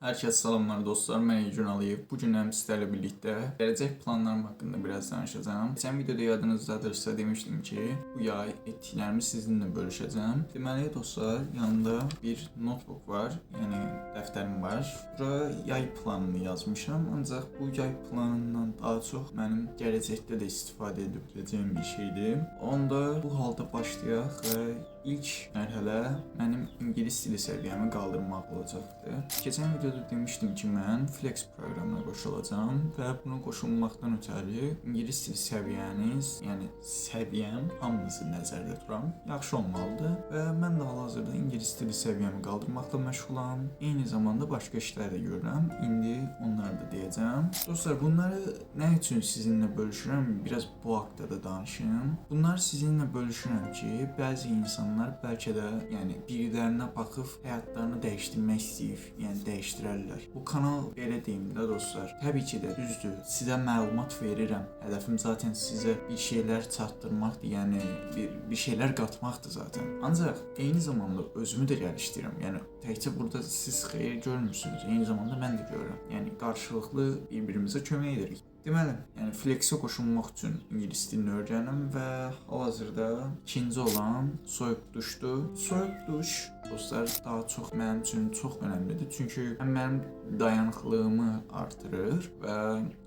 Herkese salamlar dostlar, mən Elgün Aliyev. Bu gün həm sizlərlə birlikdə gələcək planlarım haqqında biraz danışacağam. Keçən videoda yadınızdadırsa demişdim ki, bu yay etdiklərimi sizinlə bölüşəcəm. Deməli dostlar, yanında bir notebook var, yəni dəftərim var. Bura yay planını yazmışam, ancaq bu yay planından daha çox mənim gələcəkdə də istifadə edə biləcəyim bir şeydir. Onda bu halda başlayaq və ilk mərhələ mənim ingilis dili səviyyəmi qaldırmaq olacaqdır. Keçən videoda demişdim ki, mən Flex proqramına qoşulacağam və buna qoşulmaqdan ötəri ingilis dili səviyyəniz, yəni səviyyəm, hamınızı nəzərdə tuturam, yaxşı olmalıdır və mən də hal-hazırda ingilis dili səviyyəmi qaldırmaqla məşğulam. Eyni zamanda başqa işlər də görürəm. İndi onları da deyəcəm. Dostlar, bunları nə üçün sizinlə bölüşürəm? Biraz bu haqda da danışım. Bunları sizinlə bölüşürəm ki, bəzi insanlar bəlkə də, yəni birilərinə baxıb həyatlarını dəyişdirmək istəyir, yəni dəyişdirərlər. Bu kanal belə deyim də dostlar, təbii ki də düzdür, sizə məlumat verirəm. Hədəfim zaten sizə bir şeylər çatdırmaqdır, yəni bir şeylər qatmaqdır zaten. Ancaq eyni zamanda özümü də gəlişdirirəm. Yəni təkcə burada siz xeyir görmürsünüz, eyni zamanda mən də görürəm. Yəni qarşılıqlı bir-birimizə kömək edirik. Deməli, yəni Flexə qoşulmaq üçün ingilis dilini öyrənirəm və hal-hazırda ikinci olan soyuq duşdur. Soyuq duş dostlar daha çox mənim üçün çox önəmlidir. Çünki həm mənim dayanıqlığımı artırır və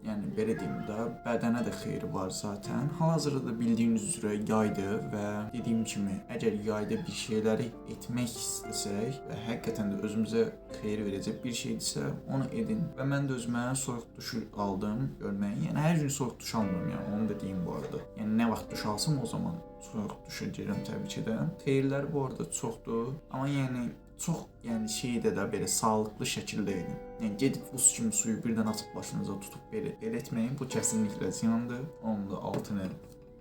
yəni belə deyim də bədənə də xeyri var zaten. Hal-hazırda da bildiyiniz üzrə yaydır və dediyim kimi əgər yayda bir şeyləri etmək istəsək və həqiqətən də özümüzə xeyir verəcək bir şeydirsə onu edin. Və mən də özümə soyuq duşu aldım görməyi. Yəni hər gün soyuq duş almıram, yəni onu da deyim bu arada. Yəni nə vaxt duş alsam o zaman soyuq duşa girirəm təbii ki də. Xeyirləri bu arada çoxdur, amma yəni çox, yəni şeydə də belə sağlıqlı şəkildə edin. Yəni gedib buz kimi suyu birdən atıb başınıza tutub belə etməyin. Bu kəsinliklə ziyandır. Onun da altını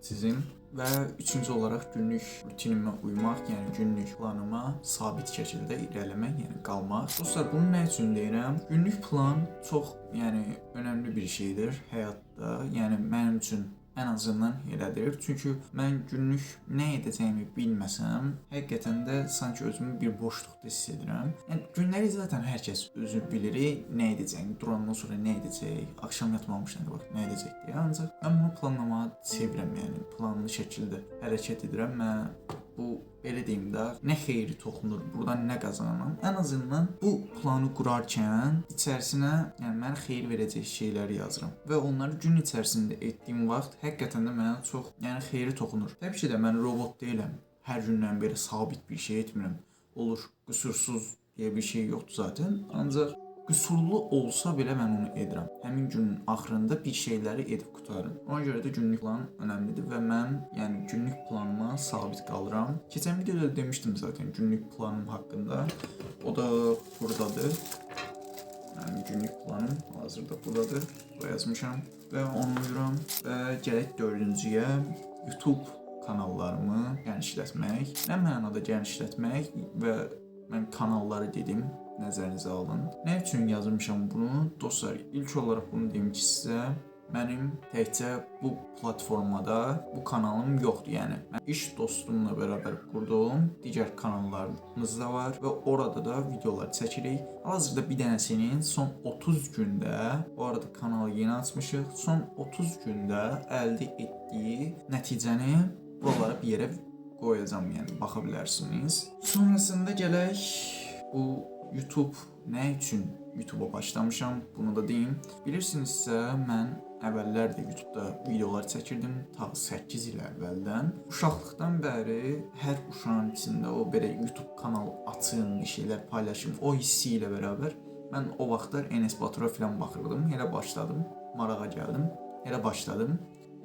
çizim. Və üçüncü olaraq günlük rutinimə uymaq, yəni günlük planıma sabit şəkildə irəliləmək, yəni qalmaq. Dostlar, bunu nə üçün deyirəm? Günlük plan çox, yəni önəmli bir şeydir həyatda. Yəni mənim üçün ən azından elədir. Çünki mən günlük nə edəcəyimi bilməsəm, həqiqətən də sanki özümü bir boşluqda hiss edirəm. Yəni günləri zaten hər kəs özü bilir, nə edəcəyini, durandan sonra nə edəcək, axşam yatmamışdan qabaq nə edəcək deyə. Ancaq mən bunu planlamağı sevirəm, yəni planlı şəkildə hərəkət edirəm. Mən bu belə deyim də, nə xeyri toxunur, buradan nə qazanıram. Ən azından bu planı qurarkən içərisinə, yəni mənə xeyir verəcək şeyləri yazıram və onları gün içərisində etdiyim vaxt həqiqətən də mənə çox, yəni xeyri toxunur. Təbii ki də mən robot deyiləm. Hər gündən belə sabit bir şey etmirəm. Olur, qüsursuz deyə bir şey yoxdur zaten. Ancaq qüsurlu olsa belə mən onu edirəm. Həmin günün axırında bir şeyləri edib qurtarım. Ona görə də günlük plan önəmlidir və mən, yəni günlük planıma sabit qalıram. Keçən videoda demişdim zaten günlük planım haqqında. O da buradadır. Mənim günlük planım hazırda buradadır. Buraya yazmışam və onu uyuram və gələk dördüncüyə, YouTube kanallarımı genişlətmək. Nə mənada genişlətmək və mən kanalları dedim, nəzərinizə alın. Nə üçün yazmışam bunu? Dostlar, ilk olaraq bunu deyim ki sizə, mənim təkcə bu platformada bu kanalım yoxdur. Yəni mən iş dostumla bərabər qurduğum digər kanallarımız da var və orada da videolar çəkirik. Hal-hazırda bir dənəsinin son 30 gündə, bu arada kanalı yeni açmışıq, son 30 gündə əldə etdiyi nəticəni buralara bir yerə qoyacağam, yəni baxa bilərsiniz. Sonrasında gələk bu YouTube, nə üçün YouTube'a başlamışam, bunu da deyim. Bilirsinizsə, mən əvvəllər də YouTube'da videolar çəkirdim, ta 8 il əvvəldən. Uşaqlıqdan bəri hər uşağın içində o belə YouTube kanal açın, bir şeylər paylaşım, o hissi ilə bərabər mən o vaxtlar Enes Batura filan baxırdım. Elə başladım, marağa gəldim, elə başladım.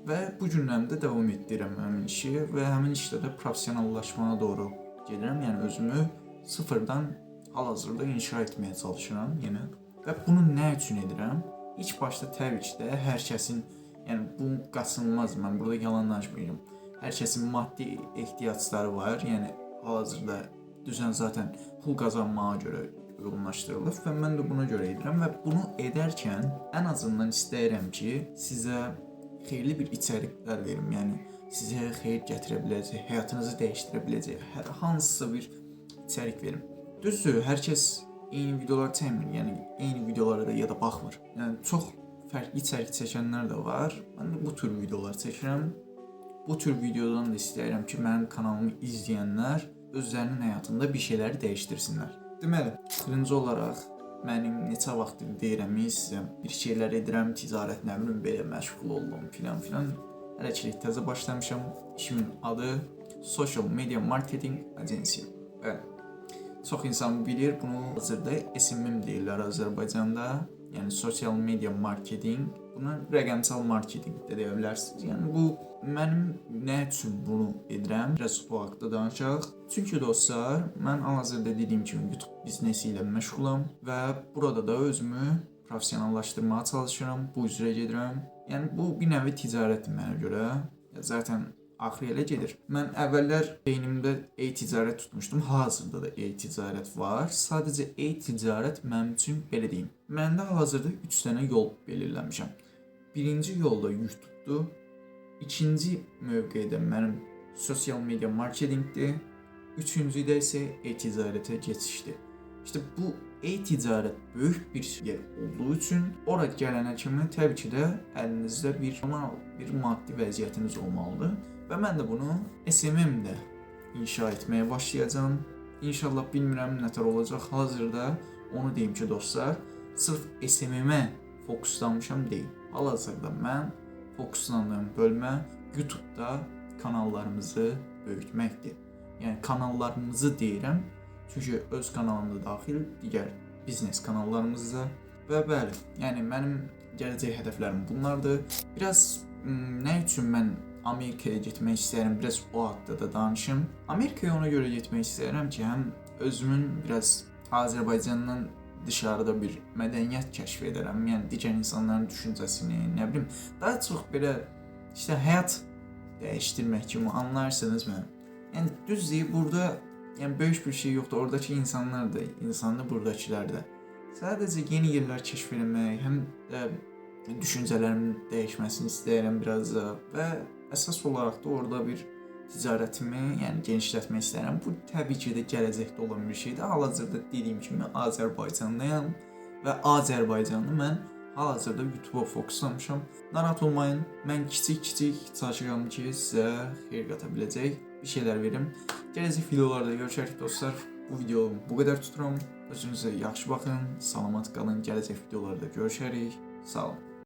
Və bu günlərimdə davam etdirirəm həmin işi və həmin işdə də professionallaşmağa doğru gedirəm. Yəni özümü sıfırdan hal-hazırda inşa etməyə çalışıram yenə. Və bunu nə üçün edirəm? İlk başda təbii ki də hər kəsin, yəni bu qaçınılmaz, mən burada yalan danışmayacağam. Hər kəsin maddi ehtiyacları var. Yəni hal-hazırda düzən zaten pul qazanmağa görə uyğunlaşdırılıb və mən də buna görə edirəm və bunu edərkən ən azından istəyirəm ki, sizə xeyirli bir içəriklər verim. Yəni sizə xeyir gətirə biləcək, həyatınızı dəyişdirə biləcək hər hansısa bir içərik verim. Düzdür, hər kəs eyni videolar çəkmir. Yəni eyni videolara da ya da baxmır. Yəni çox fərqli içərik çəkənlər də var. Mən də bu tür videolar çəkirəm. Bu tür videodan da istəyirəm ki, mənim kanalımı izləyənlər özlərinin həyatında bir şeyləri dəyişdirsinlər. Deməli, birinci olaraq mənim neçə vaxtdır deyirəm sizə, bir şeylər edirəm, ticarət, nə bilim, belə məşğul oldum filan filan. Hələ ki təzə başlamışam. İşimin adı Social Media Marketing Agency. Bəli. Çox insan bilir bunu, hazırda SMM deyirlər Azərbaycanda. Yəni social media marketing. Buna rəqəmsal marketinq də deyə bilərsiniz. Yəni bu mənim nə üçün bunu edirəm? Biraz bu haqqda danışaq. Çünki dostlar, mən hal-hazırda dediyim kimi YouTube biznesi ilə məşğulam və burada da özümü professionallaşdırmağa çalışıram. Bu üzrə gedirəm. Yəni bu bir növ ticarətdir mənə görə. Zaten axırı elə gedir. Mən əvvəllər beynimdə e-ticarət tutmuşdum. Hal-hazırda da e-ticarət var. Sadəcə e-ticarət mənim üçün, belə deyim. Məndə hal-hazırda 3 dənə yol belirləmişəm. Birinci yolda YouTube-dur. İkinci mövqedə mənim sosial media marketinqdir. Üçüncüdə isə e-ticarətə keçişdir. İşte bu e-ticarət böyük bir yer olduğu üçün ora gələnə kimi təbii ki də əlinizdə bir normal bir maddi vəziyyətiniz olmalıdır. Və mən də bunu SMM-də inşa etməyə başlayacağam. İnşallah, bilmirəm nətər olacaq. Hazırda onu deyim ki, dostlar, sırf SMM-ə fokuslanmışam deyil. Hal-hazırda mən fokuslandığım bölmə YouTube-da kanallarımızı böyütməkdir. Yəni kanallarımızı deyirəm, çünki öz kanalım da daxil, digər biznes kanallarımız da və bəli, yəni mənim gələcək hədəflərim bunlardır. Biraz nə üçün mən Amerikaya getmək istəyirəm, biraz o haqda da danışım. Amerikaya ona görə getmək istəyirəm ki, həm özümün biraz Azərbaycandan dışarıda bir mədəniyyət kəşf edərəm. Yəni digər insanların düşüncəsini, nə bilim, daha çox belə işte həyat dəyişdirmək kimi, anlarsınız məni. Yəni düz deyib, burada yəni böyük bir şey yoxdur. Oradakı insanlar da insandır, buradakılar da. Sadəcə yeni yerlər kəşf etmək, həm də düşüncələrimin dəyişməsini istəyirəm biraz da və əsas olaraq da orada bir ticarətimi, yəni genişlətmək istəyirəm. Bu təbii ki də gələcəkdə olan bir şeydir. Hal-hazırda dediyim kimi Azərbaycandayam və Azərbaycanlı mən hal-hazırda YouTube-a fokuslanmışam. Narahat olmayın. Mən kiçik-kiçik çalışıram ki, sizə xeyir qata biləcək bir şeylər verim. Gələcək videolarda görüşərik dostlar. Bu videomu bu qədər tuturam. Özünüzə yaxşı baxın, salamat qalın. Gələcək videolarda görüşərik. Sağ olun.